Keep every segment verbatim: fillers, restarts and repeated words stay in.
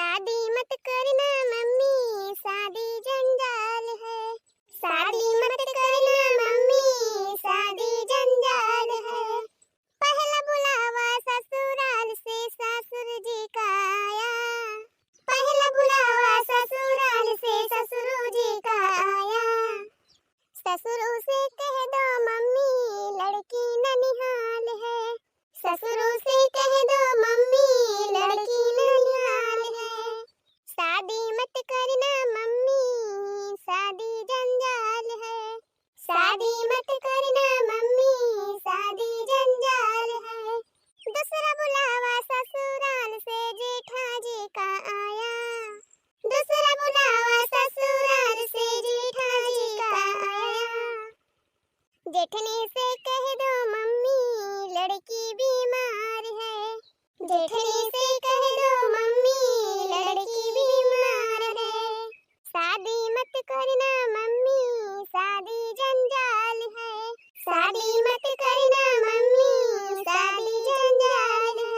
शादी मत करना मम्मी, शादी जंजाल है। शादी मत करना मम्मी, शादी जंजाल है। पहला बुलावा ससुराल से ससुर जी का आया। पहला बुलावा ससुराल से ससुर जी का आया। ससुर से कह दो मम्मी, लड़की ननिहाल है। ससुर से कह दो मम्मी, लड़की ननिहाल है। शादी मत करना मम्मी, शादी जंजाल है। शादी मत करना मम्मी, शादी जंजाल है। दूसरा बुलावा ससुराल से जेठा जी का आया। दूसरा बुलावा ससुराल से जेठा जी का आया। जेठनी से कह दो मम्मी, लड़की बीमार है। जेठनी से कह दो मम्मी, लड़की बीमार है। शादी मत करना मम्मी, शादी जंजाल है। शादी मत करना मम्मी, शादी जंजाल है।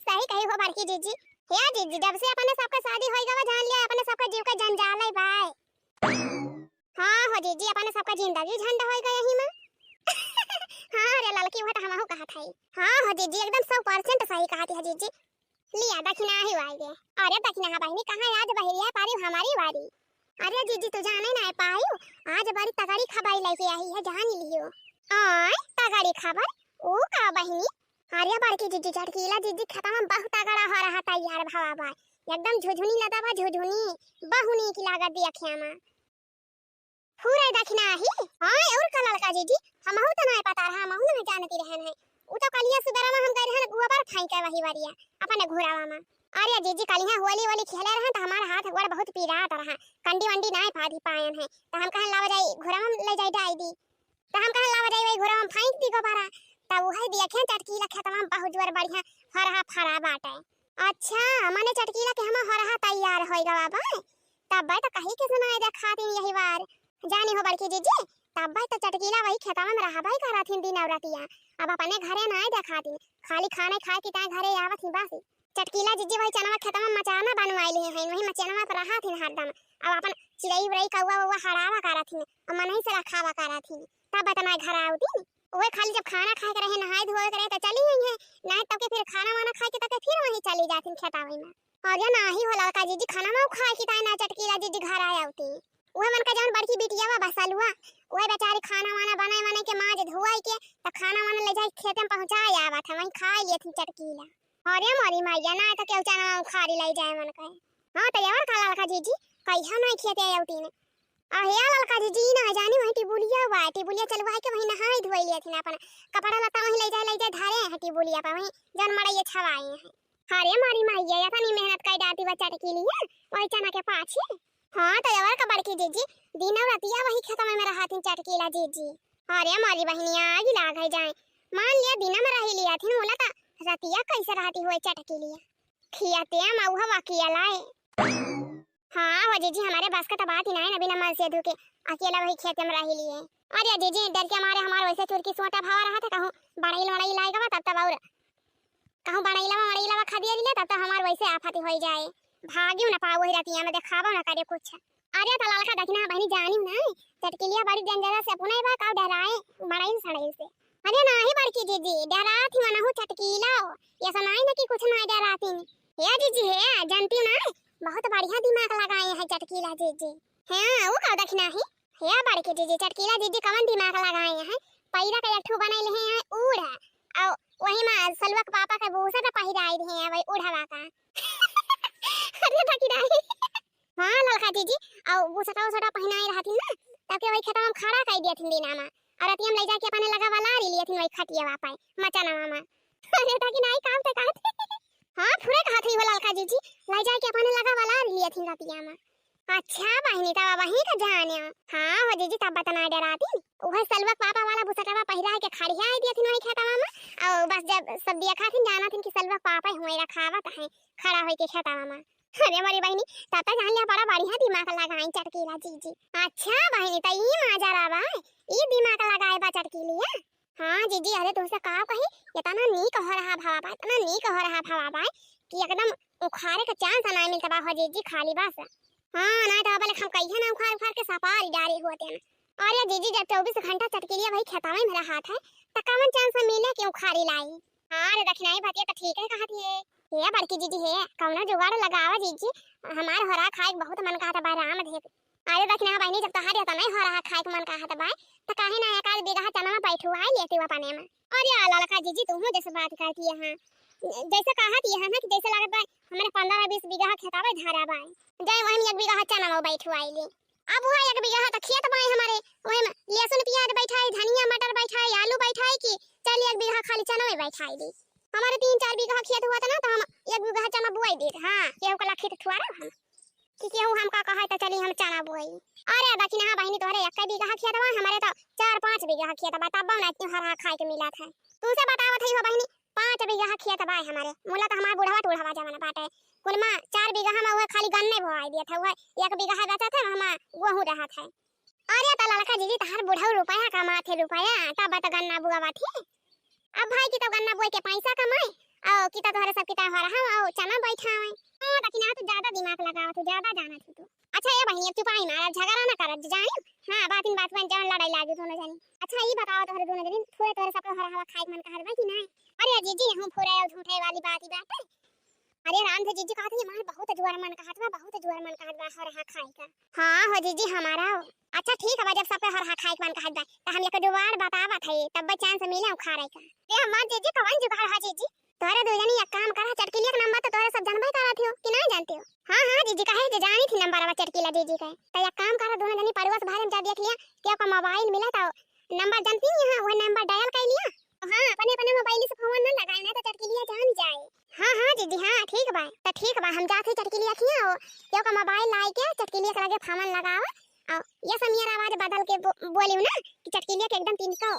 सही कही हो बड़की जीजी। हे जीजी, जब से अपने सबका शादी होई गवा, जान लिया अपने सबका जीव का जंजाल है बाय। हाँ हो जीजी, अपने सबका जिंदगी झंड होई गया ही माँ। हाँ रे ललकी, वह तो हमहू कहत हई। हाँ हो जीजी, एकदम सौ परसेंट सही कहत है जीजी। लिया दखिना ही आइगे। अरे दखिना है बहिनी, कहाँ आज बहिरिया पारी हमारी वारी। अरे जीजी, तू जाने ना पायू, आज बड़ी तगड़ी खबर लेके आई है, जान लियो। आय, तगड़ी खबर? ऊ का बहिनी? अरे बड़की जीजी, चटकीला जीजी खेतवा में बहुत तगड़ा हो रहा तैयार भवा बा, एकदम झुझुनी लदा बा, झुझुनी, बहु नीक लागत दिया खेमा। फुरे दखिना ही? हाँ, और का ललका जीजी, हमहू तो नहीं पता रहा, हमहू नहीं जानती रहन है। उ तो कलिया सुबेरा में हम गए रहन गोबर फेंके वही वरिया, अपने घुरावा में। अरे जीजी, कलिया होली वोली खेले रहन तो हमारा हाथ गोड़ बहुत पीरात रहा, कंडी वंडी नहीं पादी पायन है, तो हम कहन लावा जाई घुरावा में ले जाई डाई दी। तो हम कहन लावा जाई वही घुरावा में फेंक दी गोबरा, तब वही देखे चटकीला खेतवा में बहुत जोर बढ़िया फरहा फरा बाटे। अच्छा, मने चटकीला के हमा होरहा तैयार होई गवा बा। तब्बे तो कहीं के सुनाई देखातिन यही बार। जानी हो बड़की जीजी, तब्बे तो चटकीला वही खेतवा में रहबे करथिन दिन और रतिया। अब अपने घरे नाई देखातिन, खाली खाने खाए की ताई घरे आवत ही बस। चटकीला जीजी वही चनवा खेतवा में मचाना बनवाई लिए हैं, वही मचनवा पर रहथिन हरदम। अब अपन चिड़ई उड़ई कौआ वौआ हड़ावा करथिन, और मनही से रखावा करथिन। तब बतना घर आवती। ओए खाली जब खाना खाए के रहे, नहाए धोए के रहे, तो चली आई है। नाहीं तब के फिर खाना वाना खाए के तब के फिर वहीं चली जाती खेतावे में। अरे नाही हो ललका जीजी, खाना में खाए की ताई ना चटकीला जीजी घर आए आवती। वह मन का जौन बड़की बिटिया बा बसलुआ, वह बेचारी खाना वाना बनाए वाने के माज धोआई के, तो खाना वाना ले जाए खेते में पहुँचाए आवत है, वहीं खाए लिए थी चटकीला। अरे मोरी मैया, ना तो केहू चना उखाड़ी ले जाए मन कहे। हाँ, तो और का ललका जीजी, कहिया नहीं खेते आवती ने। आ हे ललका जीजी, ना जानी वहीं टिबुलिया बा, टिबुलिया चलवा के वहीं नहाए धोए लिए थी ना, अपन कपड़ा लत्ता वहीं ले जाए, ले जाए धरे हैं टिबुलिया पर, वहीं जौन मड़ैया छवाए हैं। अरे मोरी मैया, इतनी मेहनत कर डालती बा चटकीलिया, वही चना के पाछे। हाँ, तो और का बड़की जीजी, दिन और रतिया वही खेतवा में रहती चटकीला जीजी। अरे मोरी बहिनिया, आगी लाग है जाए। मान लिया दिन में रही लिया थी, बोला था रतिया कैसे रहती हुए चटकीलिया। खियाते हम उहवा किया लाए। हाँ हो जीजी, हमारे बस का तो बात ही ना है ना, बिना मन से धुके अकेला वही खेते में रही लिए। अरे जीजी, डर के मारे हमारे वैसे चुरकी सोटा भावा रहा था, कहूँ बड़ाई लड़ाई लाए गवा तब तब और कहूँ बड़ैलवा मड़ैलवा खा दिया ले, तब तो हमार वैसे आफत होई जाए। भागियो ना पाओ वही रतिया में, देखाबो ना करे कुछ। अरे तो ललका दखिना बहिनी जानी ना, चटकीलिया बड़ी डेंजरस है, पुनई बा का डराए मड़ैल सड़ैल से। अरे नाही बड़की जीजी, डरात ही मनहु चटकीला हो, ऐसा नाही ना कि कुछ नाही डराती। हे जीजी हे, जानती ना, बहुत बढ़िया दिमाग लगाए हैं चटकीला जीजी। हाँ, वो का दखिना ही? हे बड़की जीजी, चटकीला जीजी कवन दिमाग लगाए हैं? पैरा का एक ठो बनाई ले हैं ऊढ़ा, और वही में सलुआ के पापा के बूसट पहिराई रहे हैं, वही ऊढ़वा का। अरे बाकी नहीं। हाँ ललका जीजी, और बूसटा उसटा पहिनाए रहती ना, तब के वही खेतवा में खड़ा कर दिया थी दीना में, और रतिया में ले जाके अपने लगा वाला री लिया थी वही खटिया वापा मचाना मामा। अरे बाकी नहीं, काम तो कहते। हाँ, फुरे कहत ही हो ललका जीजी, ले जाके अपने लगा वाला री लिया थी रतिया में। अच्छा बहिनी, तब वही का जाने। हाँ हो जीजी, तब बतना डराती। उहे सलुआ के पापा वाला बुसटवा पहिरा है के खड़िया आई दिया थी वही खेतवा में। और बस जब सब देखा थी, जाना थी कि सलुआ के पापा हुए रखावत है, खड़ा होई के खेतवा में। अरे मोरी बहिनी, तब तो जान लिया बड़ा बढ़िया दिमाग लगाई चटकीला जीजी। अच्छा बहिनी, तो ई माजरा बा, ई दिमाग लगाए बा चटकीलिया। हाँ जीजी, अरे तुमसे का कही, इतना नीक हो रहा भवा बा, इतना नीक हो रहा भवा बा, कि एकदम उखारे का chance ना मिलत बा हो जीजी, खाली बस। हाँ, नाहीं तो अब ले हम कहिए ना उखार उखार के सपारी डारे होते ना। अरे जीजी, जब चउबीस घंटा चटकिलिया भाई खेतवा में रहत है, त कवन chance मिले कि उखारी लाई? हाँ रे दखिनाही, बतिया त ठीक है कहत है। हे बड़की जीजी हे, कउनो जुगाड़ लगावा जीजी, हमार होरहा खाए के बहुत मन कहत बा राम धे। अरे दखिनाही बहिनी, जब तोहार एतना होरहा खाए के मन कहत बा, त काहे ना एक आध बीघा चनवा बैठवाई लेती अपने में। अरे आ ललका जीजी, तुहू जैसे बात करती है, हाँ, जैसे कहत है ना कि जैसे लागत बा हमारे पन्द्रह बीस बीघा खेतवा धरा बा, जाए वही में एक बीघा चनवा बैठवाई ली। अब वह एक बीघा त खेत बाय हमारे, वही में लहसुन, प्याज बैठाई, धनिया, मटर बैठाई, आलू बैठाई, कि चल एक बीघा खाली चनवे बैठाई दी। हमारे तीन चार बीघा खेत हुआ त ना, त हम एक बीघा चना बुआई देत। हाँ, केहू का लखी त थुआरा हम कि केहू हमका कहे त चली हम चना बुआई। अरे दखिनाही बहिनी, तोहरे एक बीघा खेत बा, हमारे त चार पाँच बीघा खेत बा, तब ना इतनी होरहा खाए के मिलत है। तुमसे बतावत है हो बहिनी, पाँच बीघा खेत बा हमारे, मुला त हमार बुढ़वा टूढ़वा जवन बाटे, कुल मा चार बीघा हम वह खाली गन्ने बोआई देत है, वह एक बीघा बचत है, हमार गेहूं रहत है। अरे त ललका जीजी, तहार बुढ़ऊ रुपया कमात है, रुपया, तब त गन्ना बुआवत है। अब भाई की तो गन्ना बोए के पैसा कमाए, और की तो तोहरे सब की तो होरहा और चना बैठावे। हाँ, लेकिन आ तू ज्यादा दिमाग लगावत हो, ज्यादा जानत हो तू। अच्छा ए बहिनी, अब चुपाई मार, अब झगड़ा ना कर, जानी। हाँ, बातिन बात में जवन लड़ाई लागे दोनों जनी। अच्छा ई बताओ, तोहरे दोनों जनी फुरे तोहरे सबके होरहा खाए के मन कहत बा कि नाहीं? अरे जीजी, हम फुरे और झूठे वाली बात ही बाटे। अरे राम धे जीजी, कहत है, "हमार बहुत जोर मन कहत बा, बहुत जोर मन कहत बा होरहा खाए का।" हाँ हो जीजी, हमारा हो। अच्छा ठीक है बा, जब सबके होरहा खाए के मन कहत बा, त हम एक जुगाड़ बतावत है, तब chance मिले उखाड़े का। अरे हमार जीजी, कवन जुगाड़ है जीजी? तोहरे दू जनी एक काम करा, चटकिलिया के नंबर तो तोहरे सब जानबे करत हो कि नाहीं जानते हो? हाँ हाँ जीजी, कहे जे जानी थी नंबर अब चटकिला जीजी का। त एक काम करा, दोनों जनी पड़ोस भरे में जा देख लिया, केहू का मोबाइल मिला त नंबर जानती ही है, वह नंबर डायल कर लिया। हाँ, अपने अपने मोबाइल से फोन ना लगाए, ना तो चटकिलिया जान जाए। हाँ हाँ दीदी, हाँ ठीक बा, तो ठीक बा, हम जात ही चटकिलिया खिया हो, केहू का मोबाइल लाई के चटकिलिया के लगे फोन लगाओ, और ये समियर आवाज बदल के बो-, बोलियो ना कि चटकिलिया के एकदम तिनको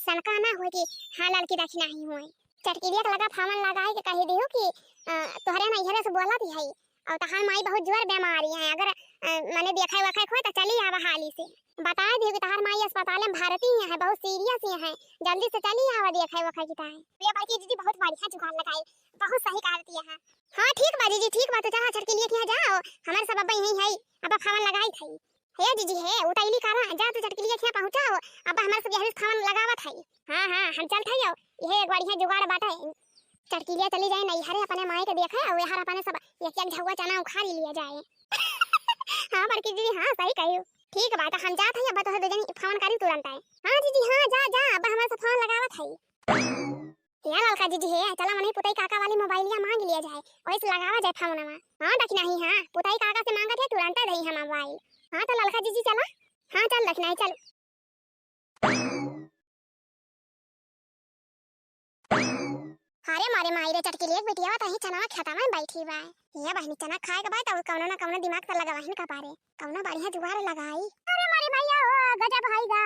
सनका ना होए कि हाँ ललकी दखिनाही होए। चटकिलिया के लगे फोन लगाए के कही दियो कि अ, तोहरे नैहरे से बोलत ही है, और तहार माई बहुत जोर बीमारी है, अगर अ, मने देखे वखे खोए तो चली आवा हाली से। बताए दियो कि तहार माई अस्पताल में भर्ती ही है, बहुत सीरियस ही है, जल्दी से चली आवा देखे वखे की ताई। ये भाई की दीदी बहुत बढ़िया जुगाड़ लगाई, बहुत सही कहा दिया है। हाँ ठीक बा जीजी, ठीक बा, तो चला चटकिलिया खिया जाओ, हमारे सब अब्बा यहीं है, अब फोन लगाई थई। हे जीजी हे, उतैली करा, जा तू चटकिलिया खिया पहुँचाओ, अब हमारे सब यहीं फोन लगावत है। हाँ हाँ, हम चलत है, यह एक बढ़िया जुगाड़ बाटे। चटकिलिया चली जाए नैहरे अपने माई के देखे, और यार अपने सब एक एक झउआ चना उखाड़ी लिया जाए। हाँ बड़की दीदी, हाँ सही कही। ठीक बा, तो हम जात है, अब तोहरे दू जनी फोन करी तुरंत आए। हाँ दीदी, हाँ जा जा, अब हमारे से फोन लगावत है। या ललका दीदी हे, चला मने पुतई काका वाली मोबाइलिया मांग लिया जाए, वही से लगावा जाए फोनवा। हाँ दखिनाही, हाँ पुतई काका से मांगत है, तुरंत दे हम मोबाइल। हाँ तो ललका दीदी चला, हाँ चल दखिनाही चल। अरे मोरे माई रे, चटकिलिया के बिटिया तहीं चनवा खेता में बैठी बा। ये बहिनी, चना खाए के बा त कौनो ना कौनो दिमाग त लगवाहिन का पारे, कौनो बढ़िया जुगाड़ लगाई। अरे मोरे भैया हो, गजब होई गा।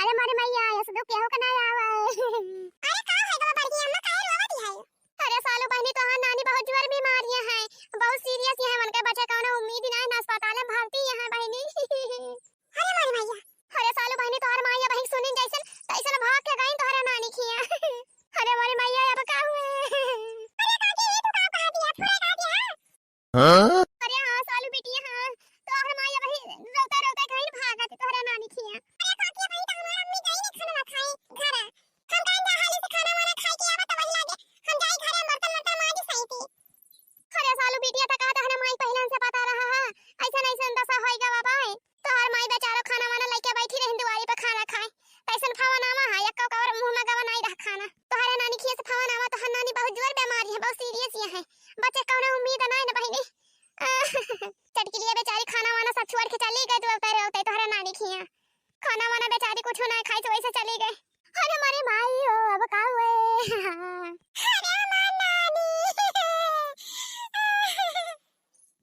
अरे मोरे मैया, ऐसे दुख केहू के ना आवे। अरे का होई गा बड़की अम्मा, काहे रोवत है? अरे सालू बहिनी, तोहार नानी बहुत जोर बीमार है, बहुत सीरियस है, उनके बचे कौनो उम्मीद ना है, ना अस्पताल में भर्ती है बहिनी। अरे मोरे मैया, अरे सालू बहिनी, तोहर माई अबहिं सुनिन जैसन तैसन भाग के गईं तोहरे नानी खिया। अरे मोरे मैया, अब का हुए? अरे काकी, ई तू का कहा दिया? फुरे कहा दिया? हाँ? अरे हाँ सालू बिटिया, हाँ, तोहर माई अबहिं रोते रोते गईं भागत तोहरे नानी खिया। अरे काकी, अबहिं तो हमार अम्मी गईं खाना ना खाए घरा। हम गईं जा हाली से खाना वाना खाए के आवा तो वही लागे हम जाई घरे बर्तन वर्तन मांजी सही थी। अरे सालू बिटिया, त कहा तोहरे माई पहिलन से पता रहा है, ऐसन ऐसन दशा होई गवा बाय। तोहर माई बेचारो खाना वाना लइके बैठी रही दुआरी पे खाना खाए, तैसन फोन आवा है, एक्को कवर मुंह में गवा नाई रहा खाना। तोहरे नानी खिया से फोन आवा, तोहर नानी बहुत जोर बीमारी है, बहुत सीरियस ये है, बचे कौनो उम्मीद नाई न बहिनी। चटकिलिया बेचारी खाना वाना सब छोड़ के चली गई, तो उतरे उतरे तोहरे नानी खिया खाना वाना बेचारी कुछ ना खाई, तो वैसे चली गई। अरे मोरे माई हो, अब का हुए? अरे हमार नानी।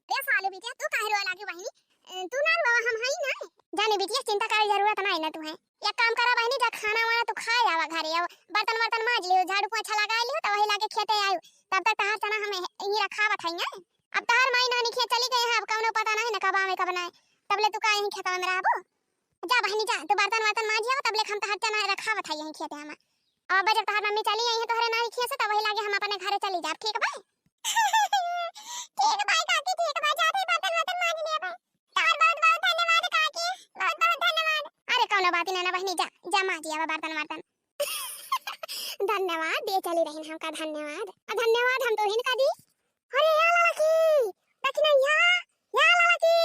अरे सालू बिटिया, तू काहे रोए लागी बहिनी? अ, तू ना रोवा, हम हई ना। जानी बिटिया, चिंता करे जरूरत ना है ना तू है। एक काम करा बहिनी, जा खाना वाना तू खाए आवा घरे, अब बर्तन वर्तन मांज लियो, झाड़ू पोछा लगा लियो, तो वही लागे खेते आयो। तब तक तहार चना हम यहीं रखावत हई ना। अब तहार माई नानी खेत चली गई है, अब कौनो पता नहीं ना कब आवे कब ना आए। तब ले तू का यहीं खेतवा में रहबो? जा बहिनी जा, तू बर्तन वर्तन मांज आवा, तब ले हम तहार चना रखावत हई यहीं खेते हम। अब जब तहार मम्मी चली आई है तोहरे नानी खेत से, तब वही लागे हम अपने घरे चली जाब, ठीक बा? बर्तन वर्तन। धन्यवाद दे चली रहिन हमका, धन्यवाद। आ धन्यवाद हम तोहिन का दी। अरे या लड़की, देखी ना या, या लड़की।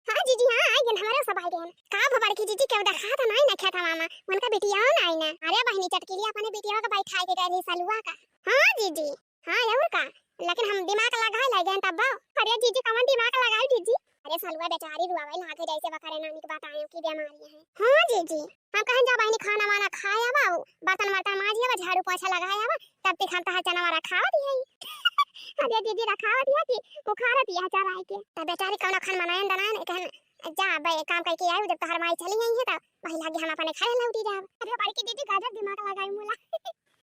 हाँ जीजी, हाँ, आइ गइन, हमरे सब आइ गइन। का भवा बड़की जीजी, केहू देखात नाई ना खेतवा मा, उनका बिटिया नाई ना। अरे बहिनी चटकीली अपने बिटिया का बैठाइ के गइ रही सलुआ का। हाँ जीजी, हाँ और का, लेकिन हम दिमाग लगाइ लइ गइन तब। अरे जीजी, कवन दिमाग लगाई जीजी? अरे सलुआ बेचारी रुआवे लागे जैसे बकरे नानी के बताए कि बीमारी है। हाँ जीजी, हम कहन जा बहिनी खाना वाना खाए आवा, बर्तन वर्तन माजी आवा, झाड़ू पोछा लगाए आवा, तब तक हम तहार चनवा रखावत ही। अरे जीजी रखावत ही कि उखाड़त ही चराई के। तब बेचारी कौनो खान मनायन दनायन कहन जा बे काम कइके आयु, जब तोहर माई चली गई है तब वही लागे हम अपने घरे लौटी जाब। अरे बड़की जीजी गजब दिमाग लगाई मुला।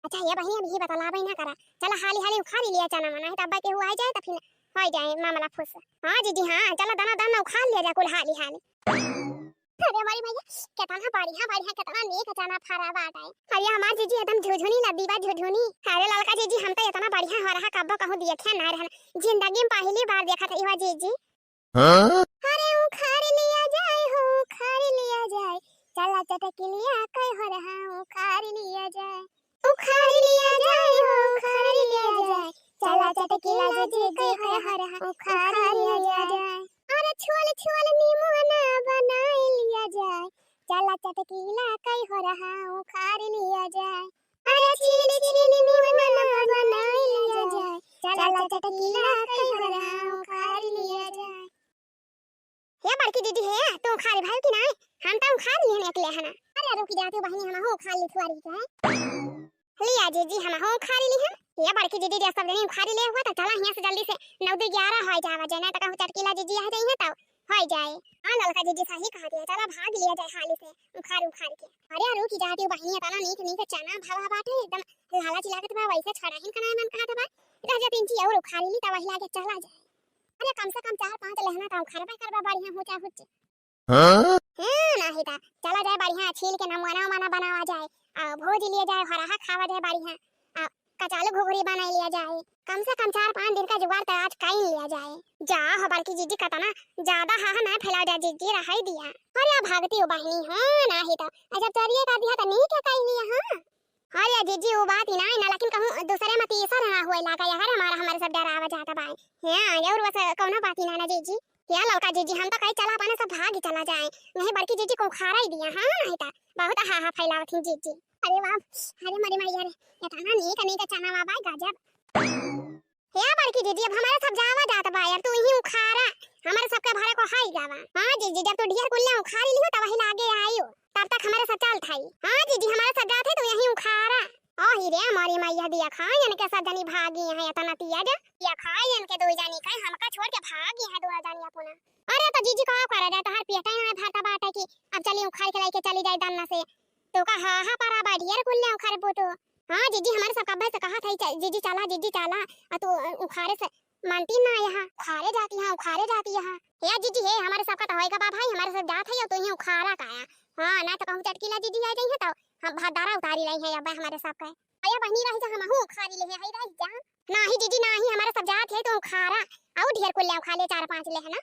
अच्छा ये बहिनी, अब ही बतलावे ना करा, चला हाली हाली उखाड़ी लिया चना मना है, तब केहू आइ जाए तो फिर होइ जाए मामला फुस। हाँ जीजी हाँ, चला दना दना उखाड़ लिया जा कुल हाली हाली। अरे बड़ी भैया, कितना बढ़िया बढ़िया, कितना नीक चना फरा बाटे। अरे हमार जीजी एकदम झुझुनी लद्दी बा, झुझुनी। अरे ललका जीजी, हम तो इतना बढ़िया हो रहा कब्बो कहूँ देखे ना रहन, जिंदगी में पहली बार देखत हई हो जीजी। हाँ? अरे उखाड़ लिया जाए हो, उखाड़ लिया जाए, चला चटकिलिया कई हो रहा, उखाड़ लिया जाए। उखाड़ लिया जाए हो, उखाड़ लिया जाए, चला चटकिला जी के घर हर उखाड़ लिया जाए। अरे छोल छोल निमुआना बनाई लिया जाए, चला चटकिला कई हो रहा उखाड़ लिया जाए। अरे छील छील निमुआना बनाई लिया जाए, चला चटकिला कई हो रहा उखाड़ लिया जाए। हे बड़की दीदी, हे, तू उखारी भाई कि नाय? हम तो उखारी लिहन एक लेहना। अरे रुकी जाती बहिनी, हमहू उखारी ली थुआरी के। लिया जीजी, हमहू उखारी लिहन। हे बड़की दीदी, जे सब जनी उखारी ले हुआ तो चला हियाँ से जल्दी से नौ दू ग्यारह होइ जावा, जे नाय तो कहूँ चटकीला जीजी आ जाइए तो होइ जाए। हाँ ललका जीजी सही कहा दिया, चला भाग लिया जाए हाली से उखारी उखारी के। अरे रुकी जाती बहिनी, इतना नीक नीक चना भवा बाटे, एकदम लालच लागत बा, वैसे छोड़ाहिन का नाय मन कहत बा। रह जाती इंची और उखारी ली तो वही लागे चला जाए। अरे कम से कम चार पाँच लेहना तो उखारबे करबा बढ़िया हुचा हुच। हाँ? हाँ, नाही ता। चला जाए बढ़िया छील के नमुआना उमाना बनावा जाए। आ भोज लिए जाए, हराहा खावा जाए बढ़िया। आ कचालू घुघरी बनाई लिया जाए। कम से कम चार पाँच दिन का जुगाड़ तो आज काई लिया जाए। जा हो बड़की जीजी, कतना ज्यादा हाहा ना फैलावा जाए जीजी, रहाई दिया। अरे भागती हो बहिनी, हाँ नाही ता। जब चोरिये कर दिया तो नीक काई लिया, हाँ? अरे जीजी, उ बात ही ना है ना, लेकिन कहूँ दूसरे में तीसर ना हुए लागा यार, हमारा, हमारे सब डरावा जाता बाय। हाँ, और वैसे कौनो बात ही ना ना जीजी। या ललका जीजी, हम तो कही चला अपने सब भाग ही चला जाए, नहीं बड़की जीजी को उखाड़ा ही दिया, हाँ, नहीं ता बहुत हाहा फैलावत ही जीजी। अरे वाह, अरे मरे मैया रे, इतना नीक नीक चना वा बाय, गजब। हे बड़की जीजी, अब हमारे सब जावा जात बा यार, तू यहीं उखाड़ा, हमारे सबके भरे को हाई जावा। हाँ जीजी, जब तू ढेर कुल्ले उखाड़ी लिहो, तब वही लागे आयो, तब तक हमारे सब चल थाई। हाँ जीजी, हमारे सब जात है, तू यहीं उखाड़ा। ओ ही रे, हमारी मैया दिया खाए, इनके सब जनी भागी हैं, इतना तिया जा, दिया खाए, इनके दो जानी का, हमका छोड़ के भागी हैं दो जानी अपना। अरे तो जीजी का करा जाए, तोहार पेटे ना भरता बाटे कि अब चली उखाड़ के लेके चली जाए दन्ना से। तो का हा हा परा बा, ढेर कुल्ले उखाड़ बूटो। हाँ जीजी, हमारे सब कब्बे से कहा था, च-, जीजी चला, जीजी चला, आ तू, अ, उखाड़े से मानती ना यहाँ, उखाड़े जाती है, उखाड़े जाती है। हे जीजी हे, हमारे सब का तो होएगा बा भाई, हमारे सब जात है, तू ही उखाड़ा का आया। हाँ, ना तो कहूँ चटकीला जीजी आ जाइए तो हम भात दारा उतारी रही है अब हमारे सब का। अरे बहनी रही जा, हमहू उखाड़ी ले है, रही जा। नाही जीजी नाही, हमारे सब जात है, तू उखाड़ा, आउ ढेर कुल्ले उखाड़ ले, चार पाँच लेहना।